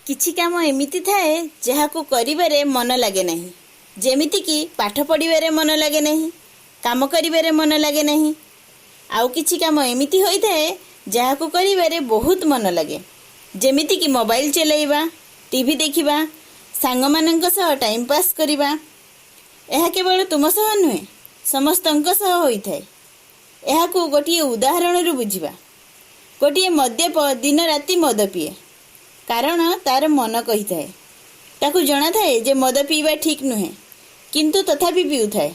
କିଛି କାମ ଏମିତି ଥାଏ, ଯାହାକୁ କରିବାରେ ମନ ଲାଗେ ନାହିଁ। ଯେମିତିକି ପାଠ ପଢ଼ିବାରେ ମନ ଲାଗେ ନାହିଁ, କାମ କରିବାରେ ମନ ଲାଗେ ନାହିଁ। ଆଉ କିଛି କାମ ଏମିତି ହୋଇଥାଏ, ଯାହାକୁ କରିବାରେ ବହୁତ ମନ ଲାଗେ, ଯେମିତିକି ମୋବାଇଲ ଚଲାଇବା, ଟିଭି ଦେଖିବା, ସାଙ୍ଗମାନଙ୍କ ସହ ଟାଇମ୍ ପାସ୍ କରିବା। ଏହା କେବଳ ତୁମ ସହ ନୁହେଁ, ସମସ୍ତଙ୍କ ସହ ହୋଇଥାଏ। ଏହାକୁ ଗୋଟିଏ ଉଦାହରଣରୁ ବୁଝିବା। ଗୋଟିଏ ମଦ୍ୟପ ଦିନ ରାତି ମଦ ପିଏ, କାରଣ ତାର ମନ କହିଥାଏ। ତାକୁ ଜଣାଥାଏ ଯେ ମଦ ପିଇବା ଠିକ୍ ନୁହେଁ, କିନ୍ତୁ ତଥାପି ପିଉଥାଏ,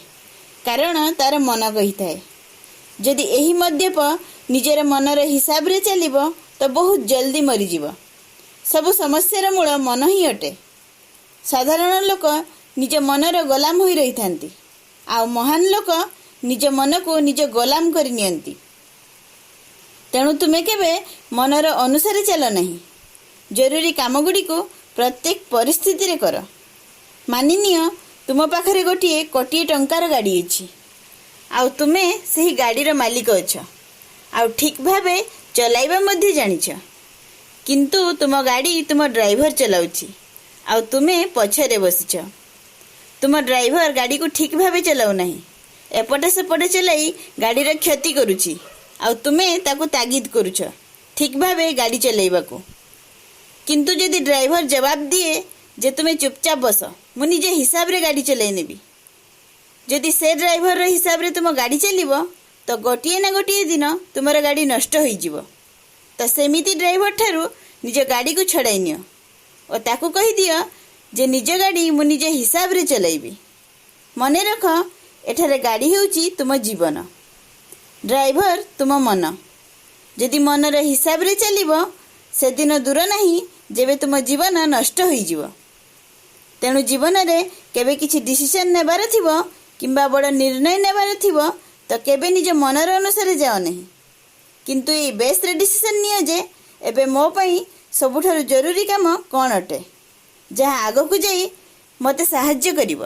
କାରଣ ତାର ମନ କହିଥାଏ। ଯଦି ଏହି ମଦ୍ୟପ ନିଜର ମନର ହିସାବରେ ଚାଲିବ, ତ ବହୁତ ଜଲ୍ଦି ମରିଯିବ। ସବୁ ସମସ୍ୟାର ମୂଳ ମନ ହିଁ ଅଟେ। ସାଧାରଣ ଲୋକ ନିଜ ମନର ଗୋଲାମ ହୋଇ ରହିଥାନ୍ତି, ଆଉ ମହାନ ଲୋକ ନିଜ ମନକୁ ନିଜ ଗୋଲାମ କରି ନିଅନ୍ତି। ତେଣୁ ତୁମେ କେବେ ମନର ଅନୁସାରେ ଚାଲ ନାହିଁ। ଜରୁରୀ କାମଗୁଡ଼ିକୁ ପ୍ରତ୍ୟେକ ପରିସ୍ଥିତିରେ କର। ମାନିନିଅ, ତୁମ ପାଖରେ ଗୋଟିଏ କୋଟିଏ ଟଙ୍କାର ଗାଡ଼ି ଅଛି, ଆଉ ତୁମେ ସେହି ଗାଡ଼ିର ମାଲିକ ଅଛ, ଆଉ ଠିକ୍ ଭାବେ ଚଲାଇବା ମଧ୍ୟ ଜାଣିଛ। କିନ୍ତୁ ତୁମ ଗାଡ଼ି ତୁମ ଡ୍ରାଇଭର ଚଲାଉଛି, ଆଉ ତୁମେ ପଛରେ ବସିଛ। ତୁମ ଡ୍ରାଇଭର ଗାଡ଼ିକୁ ଠିକ୍ ଭାବେ ଚଲାଉନାହିଁ। ଏପଟେ ସେପଟେ ଚଲାଇ ଗାଡ଼ିର କ୍ଷତି କରୁଛି, ଆଉ ତୁମେ ତାକୁ ତାଗିଦ କରୁଛ ଠିକ୍ ଭାବେ ଗାଡ଼ି ଚଲାଇବାକୁ। କିନ୍ତୁ ଯଦି ଡ୍ରାଇଭର ଜବାବ ଦିଏ ଯେ ତୁମେ ଚୁପଚାପ ବସ, ମୁଁ ନିଜ ହିସାବରେ ଗାଡ଼ି ଚଲାଇ ନେବି। ଯଦି ସେ ଡ୍ରାଇଭରର ହିସାବରେ ତୁମ ଗାଡ଼ି ଚାଲିବ, ତ ଗୋଟିଏ ନା ଗୋଟିଏ ଦିନ ତୁମର ଗାଡ଼ି ନଷ୍ଟ ହୋଇଯିବ। ତ ସେମିତି ଡ୍ରାଇଭର ଠାରୁ ନିଜ ଗାଡ଼ିକୁ ଛଡ଼ାଇ ନିଅ ଓ ତାକୁ କହିଦିଅ ଯେ ନିଜ ଗାଡ଼ି ମୁଁ ନିଜ ହିସାବରେ ଚଲାଇବି। ମନେ ରଖ, ଏଠାରେ ଗାଡ଼ି ହେଉଛି ତୁମ ଜୀବନ, ଡ୍ରାଇଭର ତୁମ ମନ। ଯଦି ମନର ହିସାବରେ ଚାଲିବ, ସେଦିନ ଦୂର ନାହିଁ ଯେବେ ତୁମ ଜୀବନ ନଷ୍ଟ ହୋଇଯିବ। ତେଣୁ ଜୀବନରେ କେବେ କିଛି ଡିସିସନ୍ ନେବାର ଥିବ କିମ୍ବା ବଡ଼ ନିର୍ଣ୍ଣୟ ନେବାର ଥିବ, ତ କେବେ ନିଜ ମନର ଅନୁସାରେ ଯାଅ ନାହିଁ, କିନ୍ତୁ ଏଇ ବେସ୍ରେ ଡିସିସନ୍ ନିଅ ଯେ ଏବେ ମୋ ପାଇଁ ସବୁଠାରୁ ଜରୁରୀ କାମ କ'ଣ ଅଟେ, ଯାହା ଆଗକୁ ଯାଇ ମୋତେ ସାହାଯ୍ୟ କରିବ।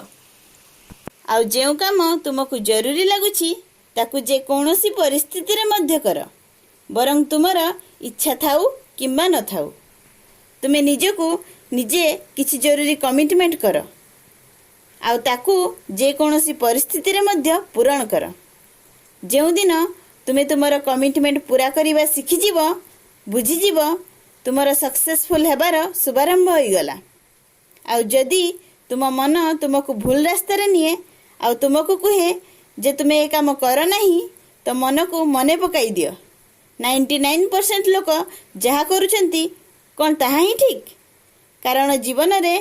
ଆଉ ଯେଉଁ କାମ ତୁମକୁ ଜରୁରୀ ଲାଗୁଛି, ତାକୁ ଯେ କୌଣସି ପରିସ୍ଥିତିରେ ମଧ୍ୟ କର, ବରଂ ତୁମର ଇଚ୍ଛା ଥାଉ କିମ୍ବା ନଥାଉ। ତୁମେ ନିଜକୁ ନିଜେ କିଛି ଜରୁରୀ କମିଟମେଣ୍ଟ କର, ଆଉ ତାକୁ ଯେକୌଣସି ପରିସ୍ଥିତିରେ ମଧ୍ୟ ପୂରଣ କର। ଯେଉଁଦିନ ତୁମେ ତୁମର କମିଟମେଣ୍ଟ ପୂରା କରିବା ଶିଖିଯିବ, ବୁଝିଯିବ ତୁମର ସକ୍ସେସଫୁଲ୍ ହେବାର ଶୁଭାରମ୍ଭ ହୋଇଗଲା। ଆଉ ଯଦି ତୁମ ମନ ତୁମକୁ ଭୁଲ ରାସ୍ତାରେ ନିଏ ଆଉ ତୁମକୁ କୁହେ ଯେ ତୁମେ ଏ କାମ କର ନାହିଁ, ତ ମନକୁ ମନେ ପକାଇ ଦିଅ, 99% ଲୋକ ଯାହା କରୁଛନ୍ତି, କ'ଣ ତାହା ହିଁ ଠିକ୍? କାରଣ ଜୀବନରେ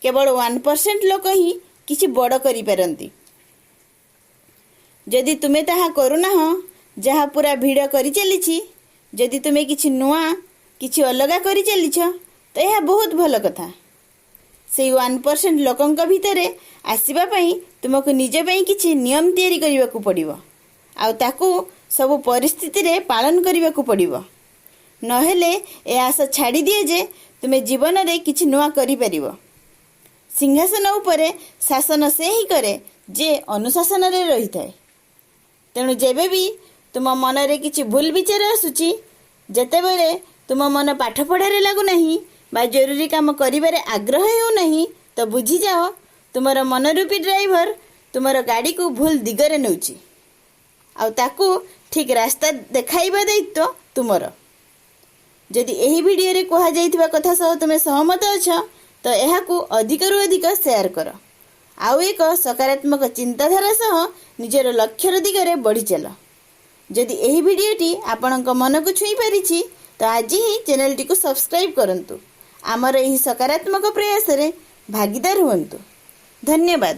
କେବଳ 1% ଲୋକ ହିଁ କିଛି ବଡ଼ କରିପାରନ୍ତି। ଯଦି ତୁମେ ତାହା କରୁନାହଁ ଯାହା ପୁରା ଭିଡ଼ କରିଚାଲିଛି, ଯଦି ତୁମେ କିଛି ନୂଆ, କିଛି ଅଲଗା କରିଚାଲିଛ, ତ ଏହା ବହୁତ ଭଲ କଥା। ସେଇ 1% ଲୋକଙ୍କ ଭିତରେ ଆସିବା ପାଇଁ ତୁମକୁ ନିଜ ପାଇଁ କିଛି ନିୟମ ତିଆରି କରିବାକୁ ପଡ଼ିବ, ଆଉ ତାକୁ ସବୁ ପରିସ୍ଥିତିରେ ପାଳନ କରିବାକୁ ପଡ଼ିବ। ନହେଲେ ଏ ଆଶା ଛାଡ଼ିଦିଅ ଯେ ତୁମେ ଜୀବନରେ କିଛି ନୂଆ କରିପାରିବ। ସିଂହାସନ ଉପରେ ଶାସନ ସେ ହିଁ କରେ, ଯେ ଅନୁଶାସନରେ ରହିଥାଏ। ତେଣୁ ଯେବେ ବି ତୁମ ମନରେ କିଛି ଭୁଲ ବିଚାର ଆସୁଛି, ଯେତେବେଳେ ତୁମ ମନ ପାଠ ପଢ଼ାରେ ଲାଗୁନାହିଁ ବା ଜରୁରୀ କାମ କରିବାରେ ଆଗ୍ରହ ହେଉନାହିଁ, ତ ବୁଝିଯାଅ ତୁମର ମନରୂପୀ ଡ୍ରାଇଭର ତୁମର ଗାଡ଼ିକୁ ଭୁଲ ଦିଗରେ ନେଉଛି, ଆଉ ତାକୁ ଠିକ୍ ରାସ୍ତା ଦେଖାଇବା ଦାୟିତ୍ୱ ତୁମର। ଯଦି ଏହି ଭିଡ଼ିଓରେ କୁହାଯାଇଥିବା କଥା ସହ ତୁମେ ସହମତ ଅଛ, ତ ଏହାକୁ ଅଧିକରୁ ଅଧିକ ସେୟାର କର, ଆଉ ଏକ ସକାରାତ୍ମକ ଚିନ୍ତାଧାରା ସହ ନିଜର ଲକ୍ଷ୍ୟର ଦିଗରେ ବଢ଼ି ଚାଲ। ଯଦି ଏହି ଭିଡ଼ିଓଟି ଆପଣଙ୍କ ମନକୁ ଛୁଇଁ ପାରିଛି, ତ ଆଜି ହିଁ ଚ୍ୟାନେଲଟିକୁ ସବସ୍କ୍ରାଇବ୍ କରନ୍ତୁ। ଆମର ଏହି ସକାରାତ୍ମକ ପ୍ରୟାସରେ ଭାଗିଦାର ହୁଅନ୍ତୁ। ଧନ୍ୟବାଦ।